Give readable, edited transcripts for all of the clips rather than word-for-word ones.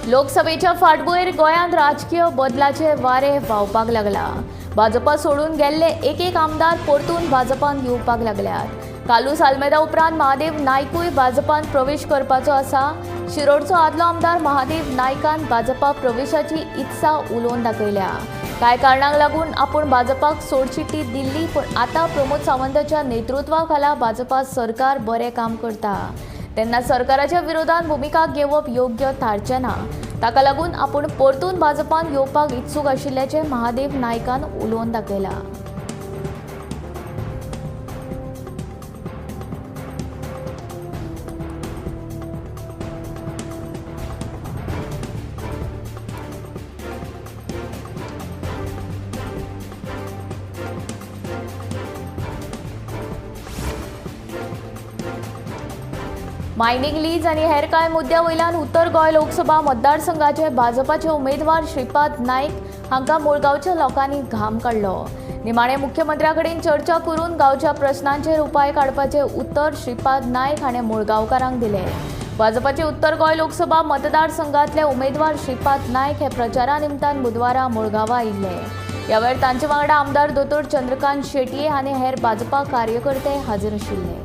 लोकसभेच्या फाटभुंयेर गोंयांत राजकीय बदलाचे वारे व्हांवपाक लागला. भाजपा सोडून गेल्ले एक एक आमदार परतून भाजपान येवपाक लागल्यात. कार्लुस आल्मेदा उपरांत महादेव नायकूय भाजपान प्रवेश करपाचो आसा. शिरोडचो आदलो आमदार महादेव नायकान भाजपा प्रवेशाची इत्सा उलोवन दाखयल्या. कांय कारणांक लागून आपूण भाजपाक सोडचिट्टी दिल्ली, पूण आतां प्रमोद सावंताच्या नेतृत्वा खाला भाजपा सरकार बरें काम करता तेन्ना सरकाराच्या विरोधात भुमिका घेवप योग्य थारचें ना. ताका लागून आपूण परतून भाजपान येवपाक इत्सूक आशिल्ल्याचें महादेव नायकान उलोवन दाखयलां. मायनिंग लीज आनी हेर कांय मुद्द्या वयल्यान उत्तर गोंय लोकसभा मतदारसंघाचे भाजपाचे उमेदवार श्रीपाद नायक हांकां मुळगांवच्या लोकांनी घाम काडलो. निमाणे मुख्यमंत्र्या कडेन चर्चा करून गांवच्या प्रश्नांचेर उपाय काडपाचें उत्तर श्रीपाद नायक हाणें मुळगांवकारांक दिलें. भाजपाचे उत्तर गोंय लोकसभा मतदारसंघातले उमेदवार श्रीपाद नायक हे प्रचारा निमतान बुधवारा मुळगांवा आयिल्ले. ह्या वेळार तांचे वांगडा आमदार दोतोर चंद्रकांत शेटये आनी हेर भाजपा कार्यकर्ते हाजीर आशिल्ले.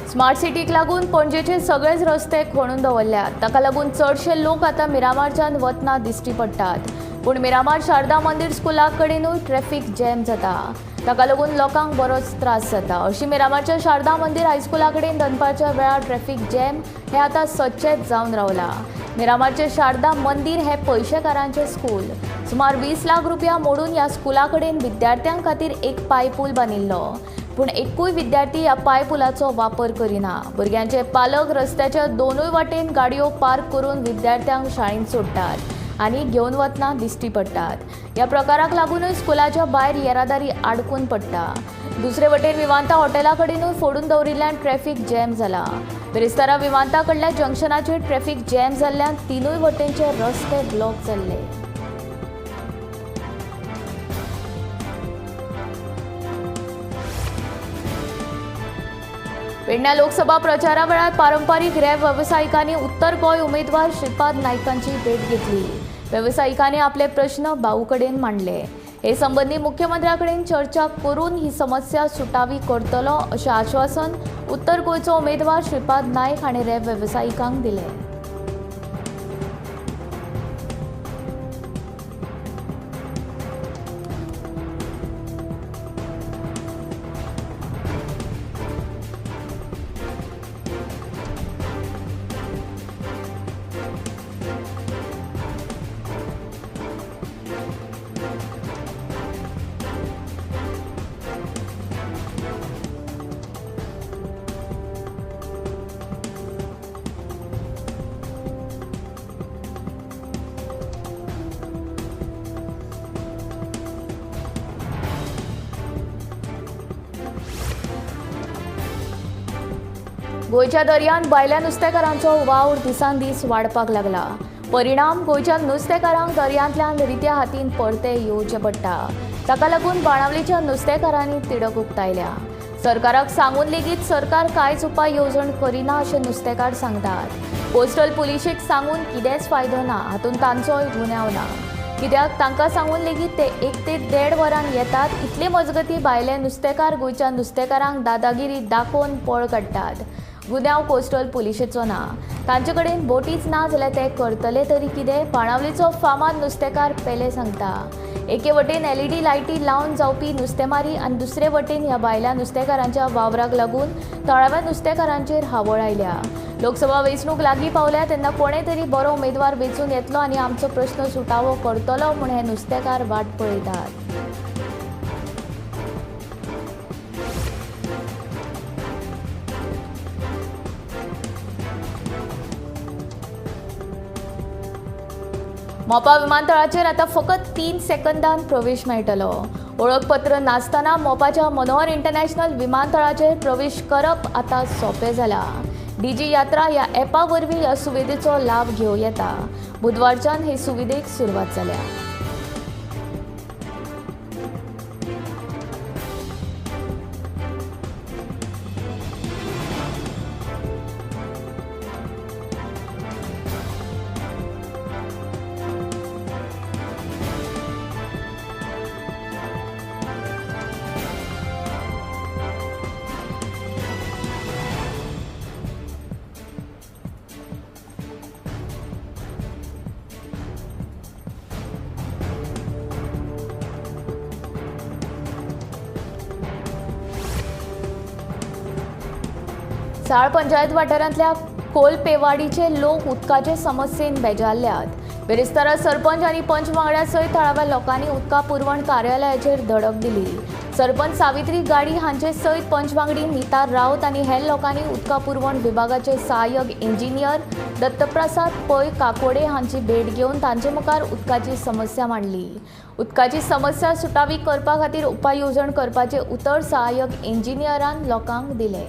स्मार्ट सिटीक लागून पणजेचे सगळेच रस्ते खणून दवरल्यात. ताका लागून चडशे लोक आतां मिरामारच्यान वतना दिश्टी पडटात. पूण मिरामार शारदा मंदीर स्कुला कडेनूय ट्रॅफिक जॅम जाता. ताका लागून लोकांक बरोच त्रास जाता. अशी मिरामारच्या शारदा मंदीर हायस्कुला कडेन दनपारच्या वेळार ट्रॅफिक जॅम हे आतां सदचेंच जावन रावलां. मिरामारचें शारदा मंदीर हें पयशेकारांचें स्कूल. सुमार 20 लाख रुपया मोडून ह्या स्कुला कडेन विद्यार्थ्यां खातीर एक पायपूल बांदिल्लो, पूण एकूय विद्यार्थी ह्या पायपुलाचो वापर करिना. भुरग्यांचे पालक रस्त्याच्या दोनूय वाटेन गाडयो पार्क करून विद्यार्थ्यांक शाळेंत सोडटात आनी घेवन वतना दिश्टी पडटात. ह्या प्रकाराक लागूनय स्कुलाच्या भायर येरादारी आडकून पडटा. दुसरे वटेन विमानता हॉटेला कडेनूय फोडून दवरिल्ल्यान ट्रॅफिक जॅम जाला. बिरेस्तारा विमानता कडल्या जंक्शनाचेर ट्रॅफिक जॅम जाल्ल्यान तिनूय वटेनचे रस्ते ब्लॉक जाल्ले. पेडण्या लोकसभा प्रचारा वेळार पारंपारीक रेब वेवसायिकांनी उत्तर गोंय उमेदवार श्रीपाद नायकांची भेट घेतली. वेवसायिकांनी आपले प्रश्न भाऊ कडेन मांडले. हे संबंदी मुख्यमंत्र्या कडेन चर्चा करून ही समस्या सुटावी करतलो अशें आश्वासन उत्तर गोंयचो उमेदवार श्रीपाद नायक हाणें रेब वेवसायिकांक दिलें. गोंयच्या दर्यांत भायल्या नुस्तेकारांचो वावर दिसान दीस वाडपाक लागला. परिणाम गोंयच्या नुस्तेकारांक दर्यांतल्यान रित्या हातीन परते येवचें पडटा. ताका लागून बाणावलीच्या नुस्तेकारांनी तिडक उक्तायल्या. सरकाराक सांगून लेगीत सरकार कांयच उपाय येवजण करिना अशें नुस्तेकार सांगतात. कोस्टल पुलिशेक सांगून कितेंच फायदो ना, हातूंत तांचोय गुन्यांव ना. कित्याक तांकां सांगून लेगीत ते 1 ते 1.5 वरान येतात. इतले मजगती भायले नुस्तेकार गोंयच्या नुस्तेकारांक दादागिरी दाखोवन पळ काडटात. गुन्यांव कोस्टल पुलिशेचो ना, तांचे कडेन बोटीच ना जाल्यार ते करतले तरी कितें? बाणावलीचो फामाद नुस्तेकार पेले सांगता. एके वटेन एलईडी लायटी लावन जावपी नुस्तेमारी आनी दुसरे वटेन ह्या भायल्या नुस्तेकारांच्या वावराक लागून थळाव्या नुस्तेकारांचेर हावळ आयल्या. लोकसभा वेंचणूक लागीं पावल्या तेन्ना कोणे तरी बरो उमेदवार वेंचून येतलो आनी आमचो प्रश्न सुटावो करतलो म्हूण हे नुस्तेकार वाट पळयतात. मोपा विमानतळाचेर आतां फकत 3 सेकंदान प्रवेश मेळटलो. ओळखपत्र नासतना मोपाच्या मनोहर इंटरनॅशनल विमानतळाचेर प्रवेश करप आतां सोंपें जाला. डीजी यात्रा ह्या ॲपा वरवीं ह्या सुविधेचो लाभ घेवं येता. बुधवारच्यान हे सुविधेक सुरवात जाल्या. साळ पंचायत वाठारांतल्या कोलपेवाडीचे लोक उदकाचे समस्येन बेजारल्यात. बिरेस्तारा सरपंच आनी पंच वांगड्या सयत थळाव्या लोकांनी उदका पुरवण कार्यालयाचेर धडक दिली. सरपंच सावित्री गाडी हांचे सयत पंच वांगडी नीता राऊत आनी हेर लोकांनी उदका पुरवण विभागाचे सहाय्यक इंजिनियर दत्तप्रसाद पै काकोडे हांची भेट घेवन तांचे मुखार उदकाची समस्या मांडली. उदकाची समस्या सुटावी करपा खातीर उपाय येवजण करपाचें उतर सहाय्यक इंजिनियरान लोकांक दिलें.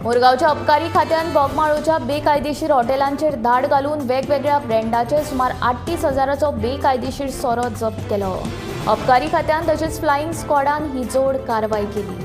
मुरगांवच्या अबकारी खात्यान बोगमाळोच्या बेकायदेशीर हॉटेलांचेर धाड घालून वेगवेगळ्या ब्रँडाचे सुमार 38,000चो बेकायदेशीर सोरो जप्त केलो. अबकारी खात्यान तशेंच फ्लायिंग स्क्वॉडान ही जोड कारवाय केली.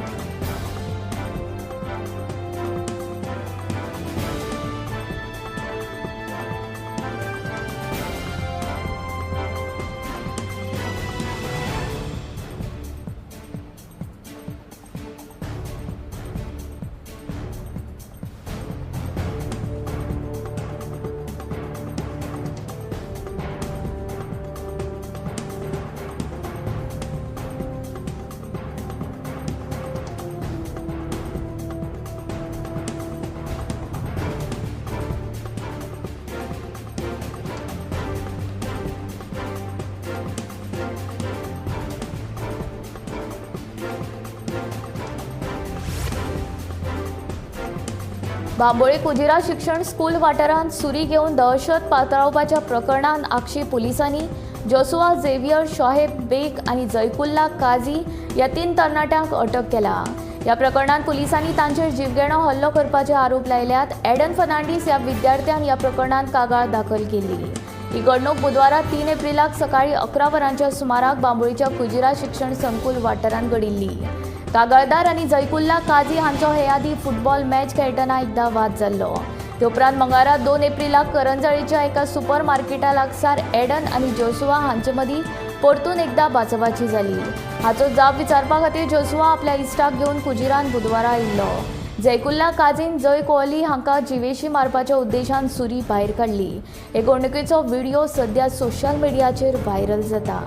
बांबोळे कुजिरा शिक्षण स्कूल वाठारांत सुरी घेवन दहशत पातळावपाच्या प्रकरणांत आगशी पुलिसांनी जोसुआ झेवियर शोहेब बेग आनी जयकुल्ला काझी ह्या 3 तरणाट्यांक अटक केला. ह्या प्रकरणांत पुलिसांनी तांचेर जीवघेणो हल्लो करपाचे आरोप लायल्यात. एडन फर्नांडीस ह्या विद्यार्थ्यान ह्या प्रकरणांत कागाळ दाखल केली. ही घडणूक बुधवारा 3 एप्रिलाक सकाळी 11 वरांच्या सुमाराक बांबोळीच्या कुजिरा शिक्षण संकुल वाठारांत घडिल्ली. कागाळदार आनी जयकुल्ला काझी हांचो हे आदीं फुटबॉल मॅच खेळटना एकदां वाद जाल्लो. ते उपरांत मंगळारा 2 एप्रिलाक करंजळीच्या एका सुपर मार्केटा लागसार एडन आनी जोसुआ हांचे मदीं परतून एकदां बाचाबाची जाली. हाचो जाप विचारपा खातीर जोसुआ आपल्या इश्टाक घेवन कुजिरान बुधवारा आयिल्लो. जयकुल्ला काझीन जय कोहली हांकां जिवेशी मारपाच्या उद्देशान सुरी भायर काडली. हे घडणुकेचो व्हिडिओ सध्या सोशल मिडियाचेर व्हायरल जाता.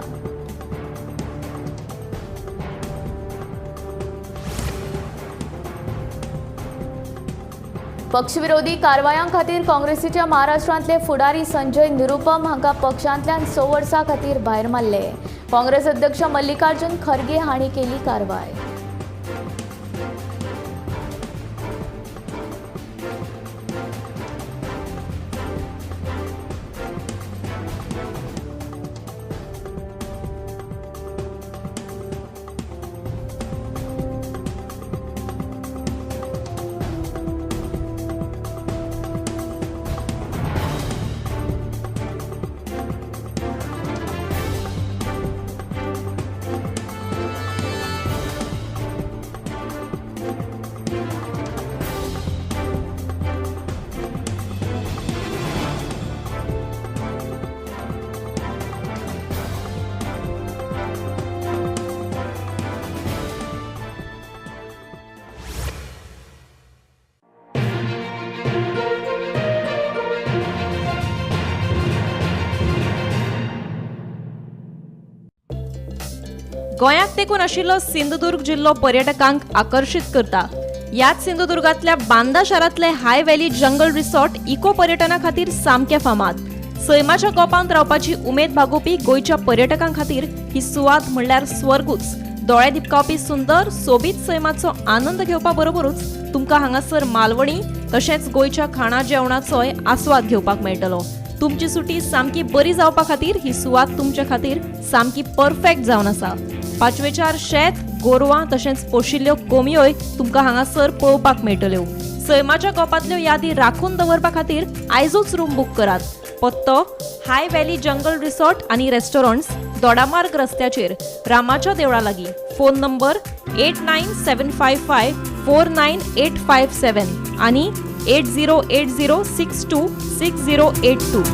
पक्षविरोधी कारवायां खातीर काँग्रेसीच्या महाराष्ट्रांतले फुडारी संजय निरुपम हांकां पक्षांतल्यान 6 वर्सां खातीर भायर मारले. काँग्रेस अध्यक्ष मल्लिकार्जुन खरगे हांणी केली कारवाय. गोंयाक तेंकून आशिल्लो सिंधुदुर्ग जिल्लो पर्यटकांक आकर्शीत करता. ह्याच सिंधुदुर्गांतल्या बांदा शारांतले high valley jungle resort eco पर्यटना खातीर सामकें फामाद. सैमाच्या गोपांत रावपाची उमेद भागोवपी गोंयच्या पर्यटकां खातीर ही सुवात म्हणल्यार स्वर्गूच. दोळे दिपकावपी सुंदर सोबीत सैमाचो आनंद घेवपा बरोबरूच तुमकां हांगासर मालवणी तशेंच गोंयच्या खाणा जेवणाचोय आस्वाद घेवपाक मेळटलो. तुमची सुटी सामकी बरी जावपा खातीर ही सुवात तुमचे खातीर सामकी परफेक्ट जावन आसा. पाचवेचार शेत, गोरवां तशेंच पोशिल्ल्यो कोंबयोय तुमकां हांगासर पळोवपाक मेळटल्यो. सैमाच्या गोपांतल्यो यादी राखून दवरपा खातीर आयजूच रूम बूक करात. पत्तो हाय व्हॅली जंगल रिसॉर्ट आनी रेस्टॉरंट्स, दोडामार्ग रस्त्याचेर, रामाच्या देवळा लागीं. फोन नंबर 8975549857 आनी 8080626082.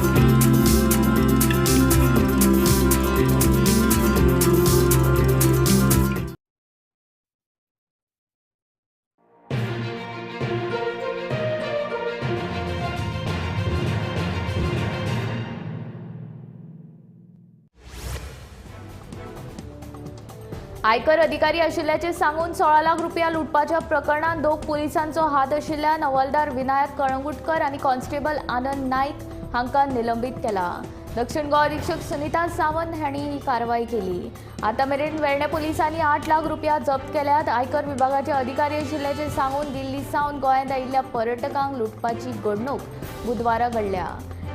आयकर अधिकारी आशिल्ल्याचें सांगून 16 लाख रुपया लुटपाच्या प्रकरणांत दोग पुलिसांचो हात आशिल्ल्यान हवालदार विनायक कळंगुटकर आनी कॉन्स्टेबल आनंद नायक हांकां निलंबीत केला. दक्षिण गोवा अधीक्षक सुनीता सावंत हांणी ही कारवाय केली. आतां मेरेन वेर्णें पुलिसांनी 8 लाख रुपया जप्त केल्यात. आयकर विभागाचे अधिकारी आशिल्ल्याचें सांगून दिल्ली सावन गोंयांत आयिल्ल्या पर्यटकांक लुटपाची घडणूक बुधवारा घडल्या.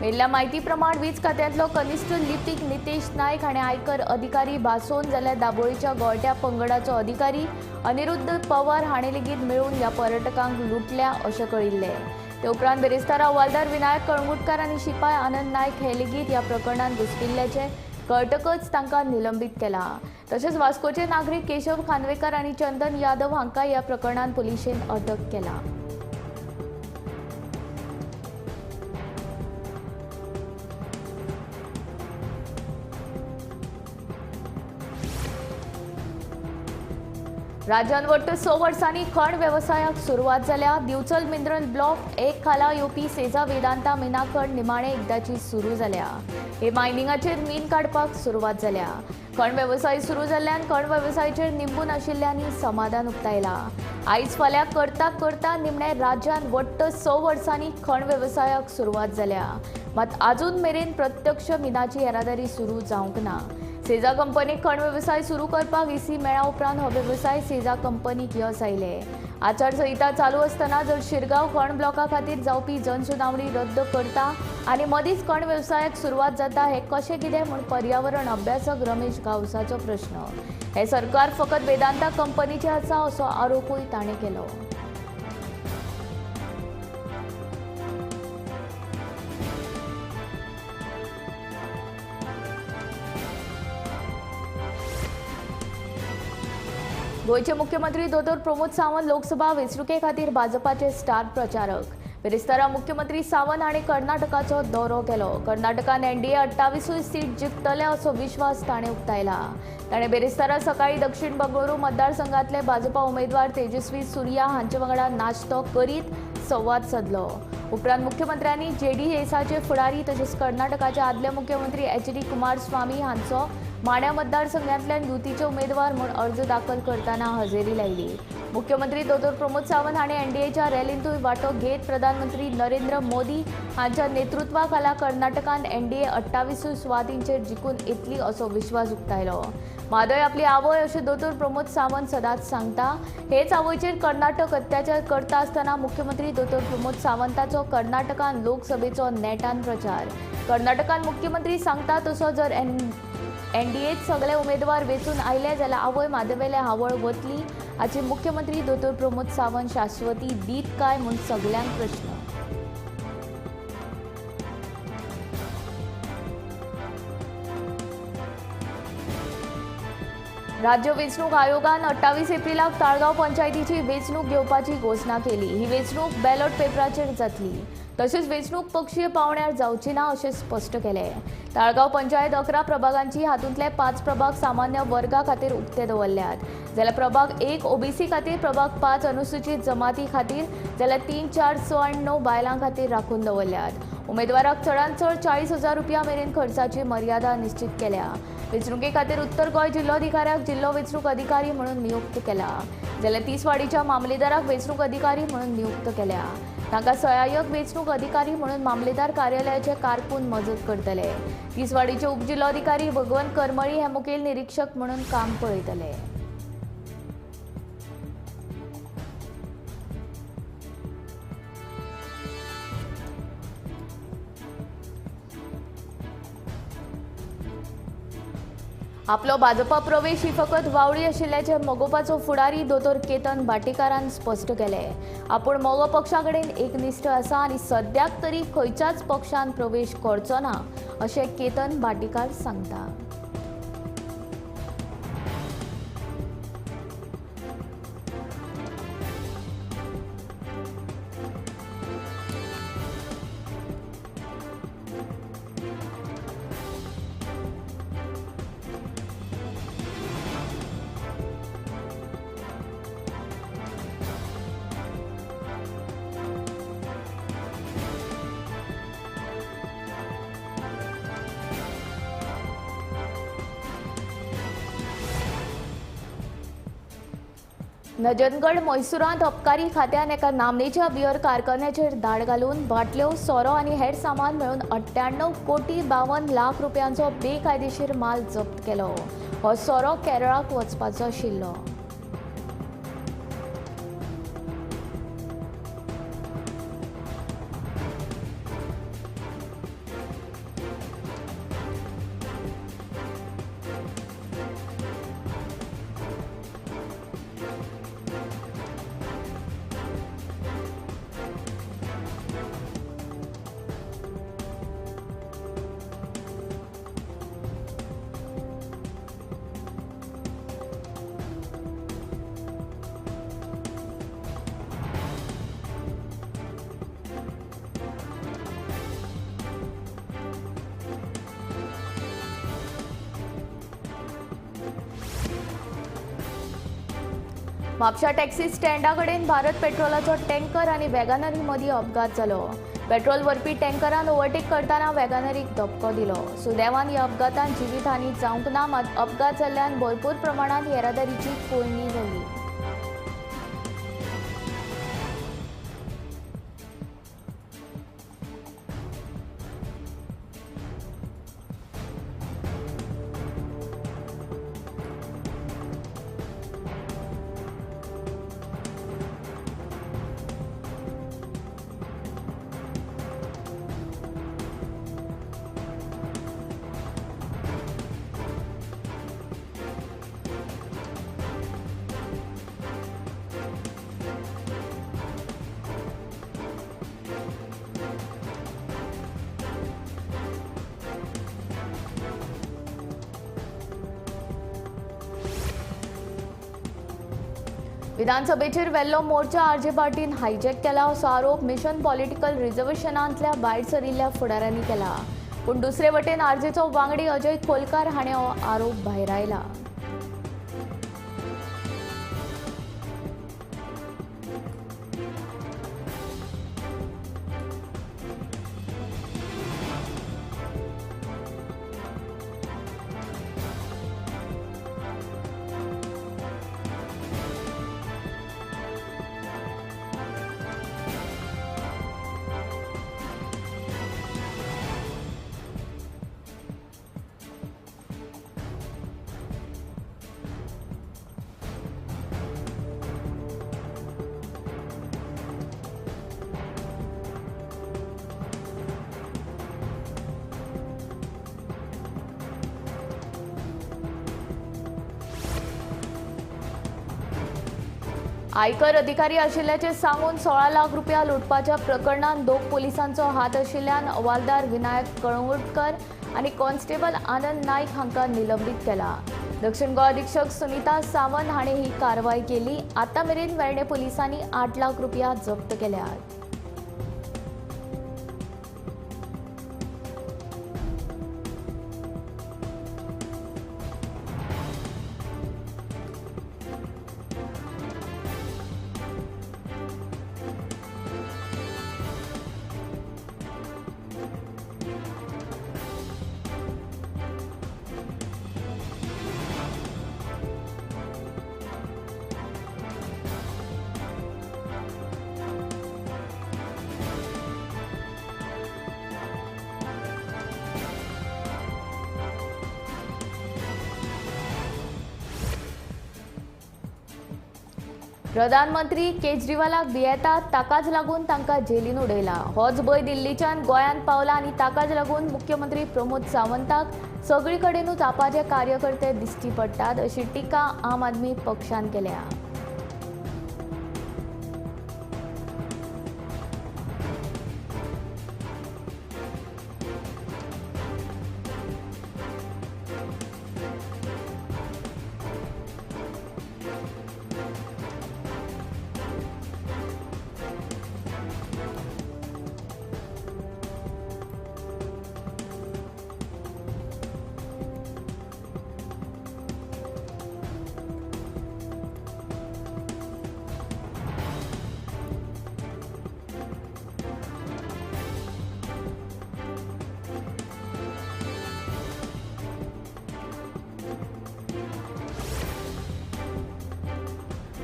मेळिल्ल्या म्हायती प्रमाण वीज खात्यांतलो कनिश्ठ लिपीक नितेश नायक हाणें आयकर अधिकारी भासोवन जाल्यार दाबोळीच्या गोळट्या पंगडाचो अधिकारी अनिरुद्ध पवार हाणें लेगीत मेळून ह्या पर्यटकांक लुटल्या अशें कळिल्लें. ते उपरांत बिरेस्तारा हवालदार विनायक कळंगुटकार आनी शिपाय आनंद नायक हे लेगीत ह्या प्रकरणांत घुसपिल्ल्याचें कळटकच तांकां निलंबीत केला. तशेंच वास्कोचे नागरीक केशव खानवेकर आनी चंदन यादव हांकां ह्या प्रकरणांत पुलिशेन अटक केला. राज्यांत वट्ट 6 वर्सांनी खण वेवसायाक सुरवात जाल्या. दिवचल मिनरल ब्लॉक 1 खाला येवपी सेजा वेदांता मिना खण निमाणे एकदाची सुरू जाल्या. हे मायनिंगाचेर मीन काडपाक सुरवात जाल्या. खण वेवसाय सुरू जाल्ल्यान खण वेवसायाचेर निंबून आशिल्ल्यांनी समाधान उक्तायला. आयज फाल्यां करता करता निमणे राज्यांत वट्ट 6 वर्सांनी खण वेवसायाक सुरवात जाल्या. मात आजून मेरेन प्रत्यक्ष मिनाची येरादारी सुरू जावंक ना. सेजा कंपनीक खण वेवसाय सुरू करपाक इसी मेळ्ळ्या उपरांत हो वेवसाय सेजा कंपनीक यस आयलें. आचारसंहिता चालू आसतना जर शिरगांव खण ब्लॉका खातीर जावपी जनसुनावणी रद्द करता आनी मदींच खण वेवसायाक सुरवात जाता हें कशें कितें म्हूण पर्यावरण अभ्यासक रमेश गांवसाचो प्रश्न. हें सरकार फकत वेदांता कंपनीचें आसा असो आरोपूय ताणें केलो. गोंयचे मुख्यमंत्री दोतोर प्रमोद सावंत लोकसभा वेंचणुके खातीर भाजपाचे स्टार प्रचारक. बिरेस्तारा मुख्यमंत्री सावंत हांणी कर्नाटकाचो दौरो केलो. कर्नाटकान एनडीए 28 सीट जिखतले असो विश्वास ताणें उक्तायला. ताणें बिरेस्तारा सकाळी दक्षिण बंगळुरू मतदारसंघांतले भाजपा उमेदवार तेजस्वी सुर्या हांचे वांगडा नाश्तो करीत संवाद सादलो. उपरांत मुख्यमंत्र्यांनी जेडीएसाचे फुडारी तशेंच कर्नाटकाचे आदले मुख्यमंत्री एच.डी. कुमारस्वामी हांचो माड्या मतदारसंघांतल्यान युतीचे उमेदवार म्हूण अर्ज दाखल करतना हजेरी लायली. मुख्यमंत्री दोतोर प्रमोद सावंत हांणी एनडीएच्या रॅलींतूय वांटो घेत प्रधानमंत्री नरेंद्र मोदी हांच्या नेतृत्वाखाला कर्नाटकान एनडीए 28 सुवातींचेर जिखून येतली असो विश्वास उक्तायलो. म्हादय आपली आवय अशें दोतोर प्रमोद सावंत सदांच सांगता. हेच आवयचेर कर्नाटक अत्याचार करता आसतना मुख्यमंत्री दोतोर प्रमोद सावंताचो कर्नाटकान लोकसभेचो नेटान प्रचार. कर्नाटकान मुख्यमंत्री सांगता तसो जर एनडीएत सगळे उमेदवार वेंचून आयले जाल्यार आवय म्हादयवेल्या हावळ वतली हाची मुख्यमंत्री दोतोर प्रमोद सावंत शाश्वती दीत काय म्हूण सगल्यांक प्रश्न. राज्य वेंचणूक आयोगान 28 एप्रिलाक ताळगांव पंचायतीची वेंचणूक घेवपाची घोशणा केली. ही वेंचणूक बॅलॉट पेपराचेर जातली. तशेंच वेंचणूक पक्षीय पावंड्यार जावची ना अशें स्पश्ट केलें. ताळगांव पंचायत 11 प्रभागांची हातूंतले 5 प्रभाग सामान्य वर्गा खातीर उक्ते दवरल्यात, जाल्यार प्रभाग 1 ओबीसी खातीर, प्रभाग 5 अनुसूचित जमाती खातीर, जाल्यार 3, 4, 6 आनी 9 बायलां खातीर राखून दवरल्यात. उमेदवाराक चडांत चड 40,000 रुपया मेरेन खर्चाची मर्यादा निश्चित केल्या. वेंचणुके खातीर उत्तर गोंय जिल्लोधिकाऱ्याक जिल्लो वेंचणूक अधिकारी म्हणून नियुक्त केला, जाल्यार तिसवाडीच्या मामलेदाराक वेंचणूक अधिकारी म्हणून नियुक्त केल्या. तांकां सहाय्यक वेंचणूक अधिकारी म्हणून मामलेदार कार्यालयाचे कारकून मजत करतले. तिसवाडीचे उपजिल्लोधिकारी भगवंत करमळी हे मुखेल निरीक्षक म्हणून काम पळयतले. आपलो भाजपा प्रवेश ही फकत वावडी आशिल्ल्याचें मगोपाचो फुडारी दोतोर केतन भाटीकारान स्पश्ट केलें. आपूण मगो पक्षा कडेन एकनिश्ठ आसा आनी सद्याक तरी खंयच्याच पक्षान प्रवेश करचो ना अशें केतन भाटीकार सांगता. नजनगड म्हैसूरांत अबकारी खात्यान एका नामनेच्या बियर कारखान्याचेर धाड घालून बाटल्यो, सोरो आनी हेर सामान मेळून 98,52,00,000 रुपयांचो बेकायदेशीर माल जप्त केलो. हो सोरो केरळाक वचपाचो आशिल्लो. म्हापशा टॅक्सी स्टँडा कडेन भारत पेट्रोलाचो टँकर आनी वॅगनरी मदीं अपघात जालो. पेट्रोल व्हरपी टँकरान ओव्हरटेक करतना वॅगनरीक धपको दिलो. सुदैवान ह्या अपघातान जिवीतहानी जावंक ना, मात अपघात जाल्ल्यान भरपूर प्रमाणांत येरादारीची कोंयडी जाली. विधानसभेचेर वेल्लो मोर्चा आरजे पार्टीन हायजॅक केला असो आरोप मिशन पॉलिटिकल रिझर्वेशनांतल्या भायर सरिल्ल्या फुडाऱ्यांनी केला. पूण दुसरे वटेन आरजेचो वांगडी अजय खोलकार हाणें हो आरोप भायरायला. आयकर अधिकारी आशिल्ल्याचें सांगून 16 लाख रुपया लुटपाच्या प्रकरणांत दोग पोलिसांचो हात आशिल्ल्यान हवालदार विनायक कळंगूटकर आनी कॉन्स्टेबल आनंद नायक हांकां निलंबीत केला. दक्षिण गोवा अधीक्षक सुनीता सावंत हांणी ही कारवाय केली. आतां मेरेन वेर्णें पोलिसांनी 8 लाख रुपया जप्त केल्यात. प्रधानमंत्री केजरीवालाक भियेतात, ताकाच लागून तांकां जेलीन उडयला। होच भंय दिल्लीच्यान गोंयांत पावला आनी ताकाच लागून मुख्यमंत्री प्रमोद सावंताक सगळी कडेनूच आपाचे कार्यकर्ते दिश्टी पडटात अशी टिका आम आदमी पक्षान केल्या।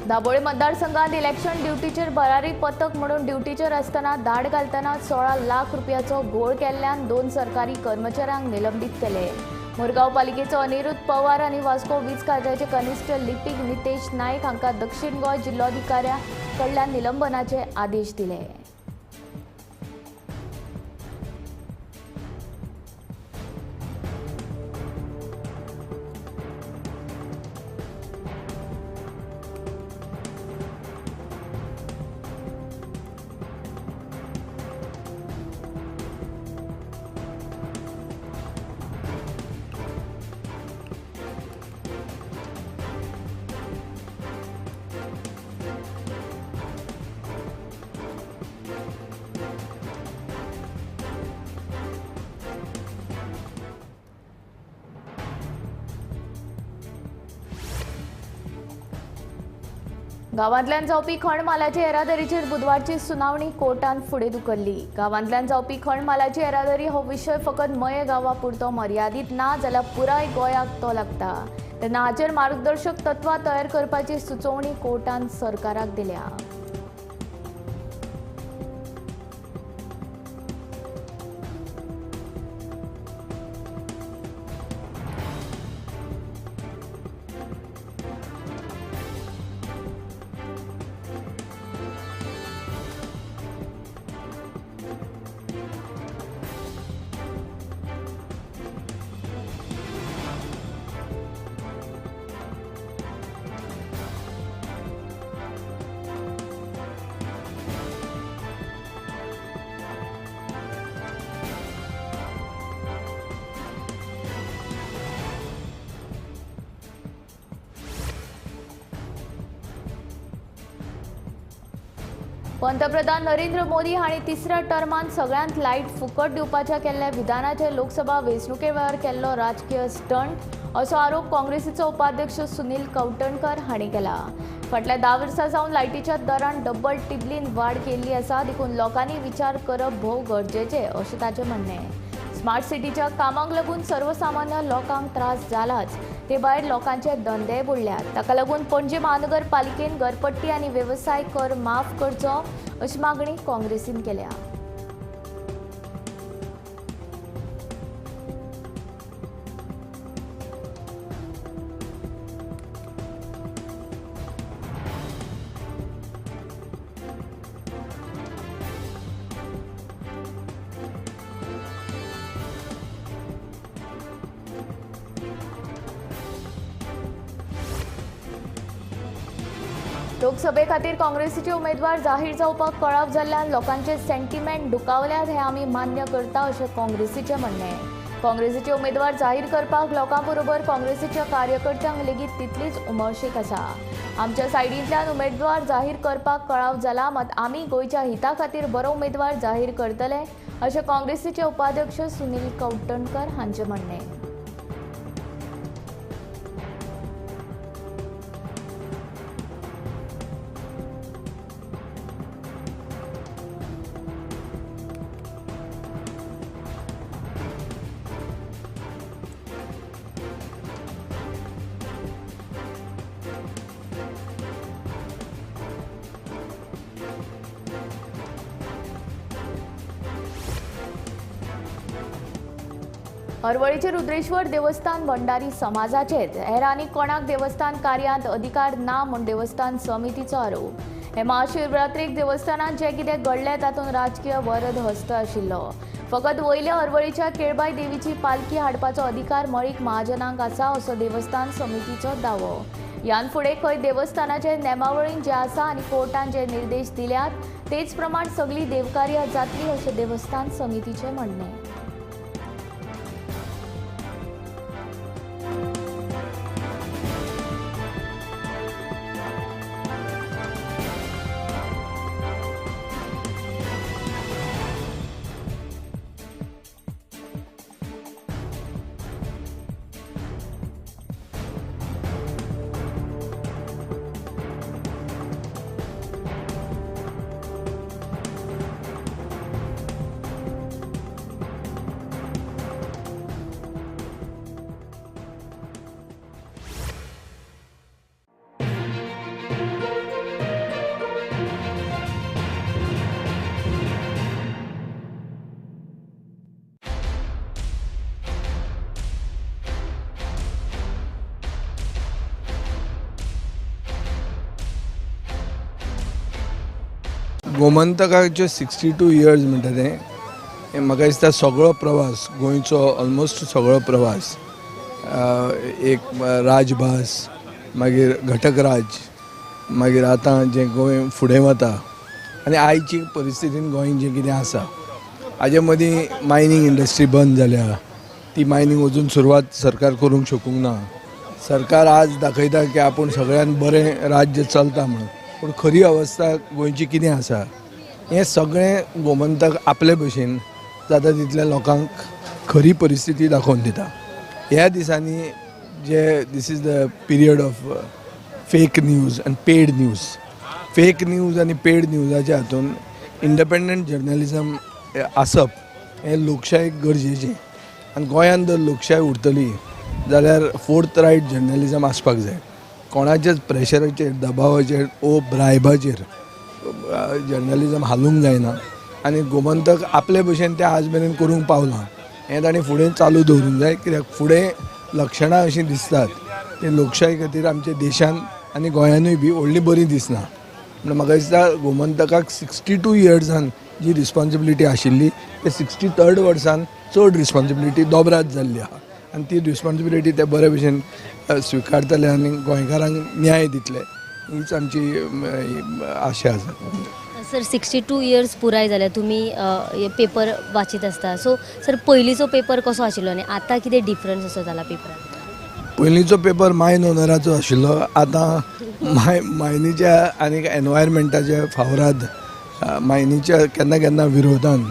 दाबोळे मतदारसंघात इलेक्शन ड्युटीचेर भरारी पथक म्हणून ड्युटीचेर आसतना धाड घालतना 16 लाख रुपयाचो घोळ केल्ल्यान 2 सरकारी कर्मचाऱ्यांक निलंबीत केले। मुरगांव पालिकेचो अनिरुद्ध पवार आनी वास्को वीज खात्याचे कनिष्ठ लिपीक नितेश नायक हांकां दक्षिण गोंय जिल्लोधिकाऱ्या कडल्यान निलंबनाचे आदेश दिले। गांवांतल्यान जावपी खण मालाची येरादारीचेर बुधवारची सुनावणी कोर्टान फुडें धुकल्ली। गांवांतल्यान जावपी खण मालाची येरादारी हो विशय फकत मये गांवा पुरतो मर्यादीत ना जाल्यार पुराय गोंयाक तो लागता। तेन्ना हाचेर मार्गदर्शक तत्वां तयार करपाची सुचोवणी कोर्टान सरकाराक दिल्या। पंतप्रधान नरेंद्र मोदी हांणी तिसऱ्या टर्मान सगळ्यांत लायट फुकट दिवपाच्या केल्ल्या विधानाचेर लोकसभा वेंचणुके वेळार केल्लो राजकीय स्टंट असो आरोप काँग्रेसीचो उपाध्यक्ष सुनील कवठणकर हांणी केला। फाटल्या 10 वर्सां सावन लायटीच्या दरान डबल टिबलीन वाड केल्ली आसा, देखून लोकांनी विचार करप भोव गरजेचें अशें ताचें म्हणणें। स्मार्ट सिटीच्या कामाक लागून सर्वसामान्य लोकांक त्रास जालाच, ते भायर लोकांचे धंदेय बुडल्यात। ताका लागून पणजे महानगरपालिकेन घरपट्टी आनी वेवसाय कर माफ करचो अशी मागणी काँग्रेसीन केल्या। लोकसभे खातीर काँग्रेसीचे उमेदवार जाहीर जावपाक कळाव जाल्ल्यान लोकांचे सेंटिमेंट दुखावल्यात हें आमी मान्य करता अशें काँग्रेसीचें म्हणणें। काँग्रेसीचे उमेदवार जाहीर करपाक लोकां बरोबर काँग्रेसीच्या कार्यकर्त्यांक लेगीत तितलीच उमळशीक आसा। आमच्या सायडींतल्यान उमेदवार जाहीर करपाक कळाव जाला, मात आमी गोंयच्या हिता खातीर बरो उमेदवार जाहीर करतले अशें काँग्रेसीचे उपाध्यक्ष सुनील कवठणकर हांचें म्हणणें। हरवळेचे रुद्रेश्वर देवस्थान भंडारी समाजाचेच, हेर आनीक कोणाक देवस्थान कार्यांत अधिकार ना म्हूण देवस्थान समितीचो आरोप. हे महाशिवरात्रीक देवस्थानांत जें कितें घडलें तातूंत राजकीय वरद हस्त आशिल्लो. फकत वयल्या हरवळेच्या केळबाय देवीची पालखी हाडपाचो अधिकार मळीक महाजनांक आसा असो देवस्थान समितीचो दावो. ह्यान फुडें खंय देवस्थानाचे नेमावळीन जे आसा आनी कोर्टान जे निर्देश दिल्यात तेच प्रमाण सगळीं देवकार्यां जातली अशें देवस्थान समितीचें म्हणणें. गोमंतकाचे 62 इयर्स म्हणटा तें म्हाका दिसता सगळो प्रवास गोंयचो ऑलमोस्ट सगळो प्रवास एक राजभास, मागीर घटक राज, मागीर आतां जें गोंय फुडें वता आनी आयची परिस्थितीन गोंय जें कितें आसा हाजे मदीं मायनींग इंडस्ट्री बंद जाल्या, ती मायनींग अजून सुरवात सरकार करूंक शकूंक ना. सरकार आज दाखयता की आपूण सगळ्यान बरें राज्य चलता म्हणून, पूण खरी अवस्था गोंयची कितें आसा हें सगळें गोमंतक आपले भशेन जाता तितल्या लोकांक खरी परिस्थिती दाखोवन दिता. ह्या दिसांनी जे this is the period of fake news आनी पेड न्यूज. फेक न्यूज आनी पेड न्यूजाच्या हातून इंडिपेंडंट जर्नलिजम आसप हें लोकशायेक गरजेचें आनी गोंयांत जर लोकशाय उरतली जाल्यार फोर्थ रायट जर्नलिजम आसपाक जाय. कोणाच्याच प्रेशराचेर, दबावाचेर ओ ब्रायबाचेर जर्नलिजम हालूंक जायना आनी गोमंतक आपले भशेन तें आज मेरेन करूंक पावलां हें ताणें फुडें चालू दवरूंक जाय. कित्याक फुडें लक्षणां अशीं दिसतात ती लोकशाय खातीर आमच्या देशान आनी गोंयानूय बी व्हडली बरी दिसना. म्हणून म्हाका दिसता गोमंतकाक 62 इयर्सान जी रिस्पोन्सिबिलिटी आशिल्ली ते 63 वर्सान चड रिस्पोन्सिबिलिटी दोबराद जाल्ली आहा आनी ती रिस्पोन्सिबिलिटी ते बरे भशेन स्विकारतले आनी गोंयकारांक न्याय दितले हीच आमची आशा आसा. सर, 62 इयर्स पुराय जाल्या, तुमी पेपर वाचीत आसता, सो सर पयलींचो पेपर कसो आशिल्लो आनी आतां कितें डिफरन्स असो जाला पेपरान? पयलींचो पेपर मायन ओनराचो आशिल्लो, आतां मायनीच्या आनी एनवायरमेंटाच्या फावराद, मायनीच्या केन्ना केन्ना विरोधान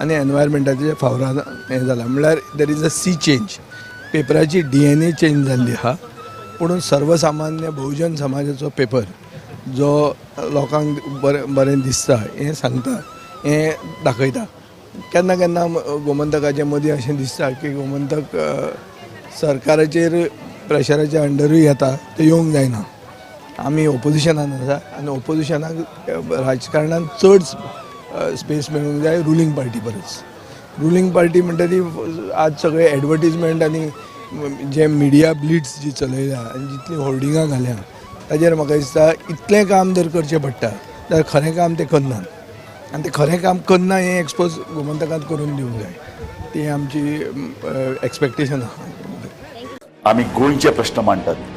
आनी एनवायरमेंटाच्या फावराद हें जालां. म्हणल्यार there is a sea change, पेपराची DNA change जाल्ली आहा. पूण सर्वसामान्य बहुजन समाजाचो पेपर जो लोकांक बरें बरें दिसता हें सांगता, हें दाखयता. केन्ना केन्ना गोमंतकाचे मदीं अशें दिसता की गोमंतक सरकाराचेर प्रेशराच्या अंडरूय येता, तें येवंक जायना. आमी ओपोजिशनान आसा आनी ओपोजिशनाक राजकारणान चड स्पेस मेळूंक जाय रुलींग पार्टी परस. रुलींग पार्टी म्हणटा ती आज सगळे एडवर्टीजमेंट आनी जे मिडिया ब्लिट्स जी चलयल्या आनी जितलीं होर्डिंगां घाल्या ताजेर म्हाका दिसता इतलें काम जर करचें पडटा जाल्यार खरें काम तें करनात आनी तें खरें काम करना हें एक्सपोज गोमंतकांत करून दिवंक जाय, ती आमची एक्सपेक्टेशन आहा. आमी गोंयचे प्रश्न मांडटात.